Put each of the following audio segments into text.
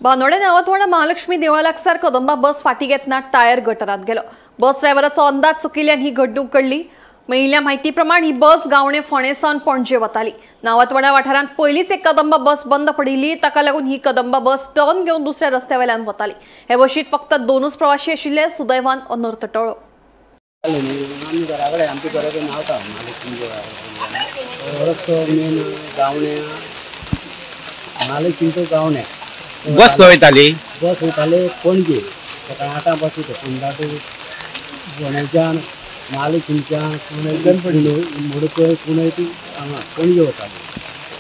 बांदोड्या नावतवाडा महालक्ष्मी देवळा लागसार कदंबा बस फाटी घेतना टायर गटरात गेलो। बस ड्रायव्हराचो अंदाज चुकिल्ल्यान ही घडणूक घडली। मेळिल्ल्या माहिती प्रमाण ही बस गावणे फोंडें सावन पणजे वताली। नावतवाडा वाठारांत पयलींच एक कदंबा बस बंद पडिल्ली, ताका लागून ही कदंबा बस टर्न घेवन दुसऱ्या रस्त्या वयल्यान वताली। हे बशीत फक्त दोनूच प्रवासी आशिल्ले। सुदैवान अनर्थ टळ्ळो। आमी घरा कडेन आमच्या घरा कडेन न्हांवता महालक्ष्मी देवळा रस्तो मेन गावण्या महालक्ष्मीचो गावण्या बस खंय वयताली? बस वयताले पणजे सकाळी 8 बस वयता फोंडा टू फोंडेच्यान महालक्ष्मीच्यान मोडकय पुणे ती हांगा पणजे वताली।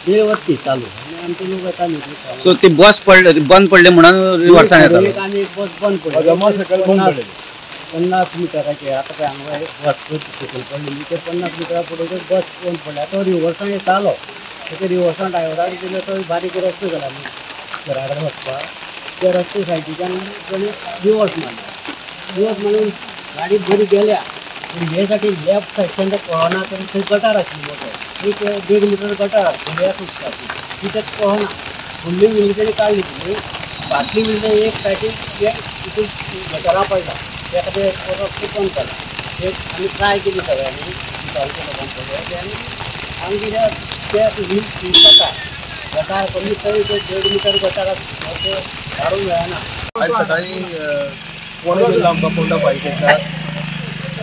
ते वचती चालू आनी आमचे लोक येताले। सो ती बस पडली बंद पडली म्हणून रिवर्सान येतालो। एक आनी एक बस बंद पडली 50 मिटराचे आतां पळय हांगा बस सकयल पडलेली ते 50 मिटरा फुडें बस बंद पडल्या। तो रिवर्सान येतालो, ते रिवर्सान ड्रायव्हराक दिलो तो बारीक रस्तो जाला न्ही घरा कडेन वचपाक, त्या रस्ते सायडीच्यान ताणें रिवर्स मारलो। रिवर्स मारून गाडी बरी गेल्या पूण हे साठी लेफ्ट सायडच्यान ते कळना, तर थंय गटार आशिल्ली मोठो एक 1.5 मिटर गटार फुडल्या सुटपाची ती तें कळना। फुडली विली ताणें काडली ती फाटली विली एक सायडीन ते तितून गटारां पडला। त्या खातीर रस्तो बंद जाला। एक आमी ट्राय केली सगळ्यांनी गांवच्या लोकांक आनी आमी कितें ते व्हील स्लीप जाता गटार कमीत कमी 1.5 मिटर गटार आसा ते काडूंक मेळना। आयज सकाळीं 1:45 आमकां फोंडा फायर स्टेशनार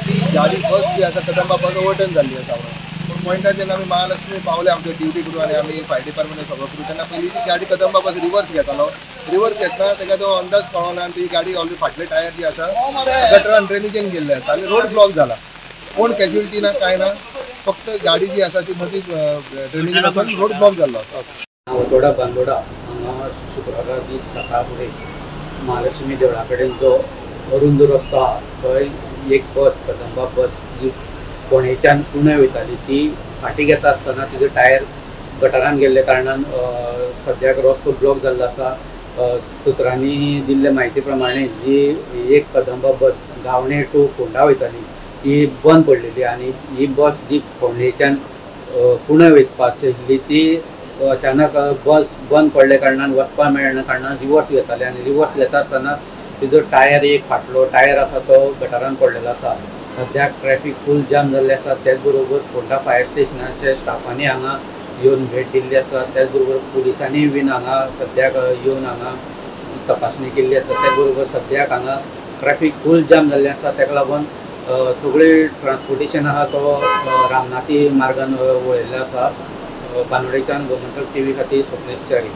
ती गाडी बस जी आसा कदंबा बस ओवरटर्न जाल्ली आसा म्हणून। पूण पॉयंटार जेन्ना आमी महालक्ष्मी पावले आमच्या ड्युटी करून आनी आमी फायर डिपार्टमेंटान सगळो करून तेन्ना पयलीं ती गाडी कदंबा बस रिवर्स घेतालो। रिवर्स घेतना ताका तो अंदाज कळना आनी ती गाडी ऑलरेडी फाटले टायर जी आसा गटरान ड्रेनेजीन गेल्ले आसा आनी रोड ब्लॉक जाला। कोण कॅज्युअलिटी ना कांय ना, फक्त गाडी जी आसा ती मदीं ड्रेनेजीन वचून रोड ब्लॉक जाल्लो आसा। नावतोडा बांदोडा हांगा शुक्रारा दीस सकाळ फुडें महालक्ष्मी देवळा कडेन जो अरुंद रस्तो आहा थंय एक बस कदंबा बस जी फोंडेच्यान पुणे वयताली ती फाटी घेता आसतना तिजो टायर गटारान गेल्ल्या कारणान सद्याक रस्तो ब्लॉक जाल्लो आसा। सुत्रांनी दिल्ले म्हायती प्रमाणे जी एक कदंबा बस गावणे टू फोंडा वयताली ती बंद पडलेली आनी ही बस जी फोंडेच्यान पुणे वचपाची आशिल्ली ती अचानक बस बंद पडल्या कारणान वचपाक मेळना कारणान रिवर्स घेताले आनी रिवर्स घेता आसतना तिजो टायर एक फाटलो टायर आसा तो गटारान पडलेलो आसा। सद्याक ट्रॅफिक फूल जाम जाल्लें आसा। त्याच बरोबर फोंडा फायर स्टेशनाच्या स्टाफांनी हांगा येवन भेट दिल्ली आसा। त्याच बरोबर पुलिसांनी बीन हांगा सद्याक येवन हांगा तपासणी केल्ली आसा। त्याच बरोबर सद्याक हांगा ट्रॅफिक फूल जाम जाल्लें आसा। ताका लागून सगळें ट्रान्सपोर्टेशन आहा तो रामनाथी मार्गान वळयल्लो आसा। बांदोडेच्यान गोमंतक टीव्ही खातीर स्वप्नेश च्यारी।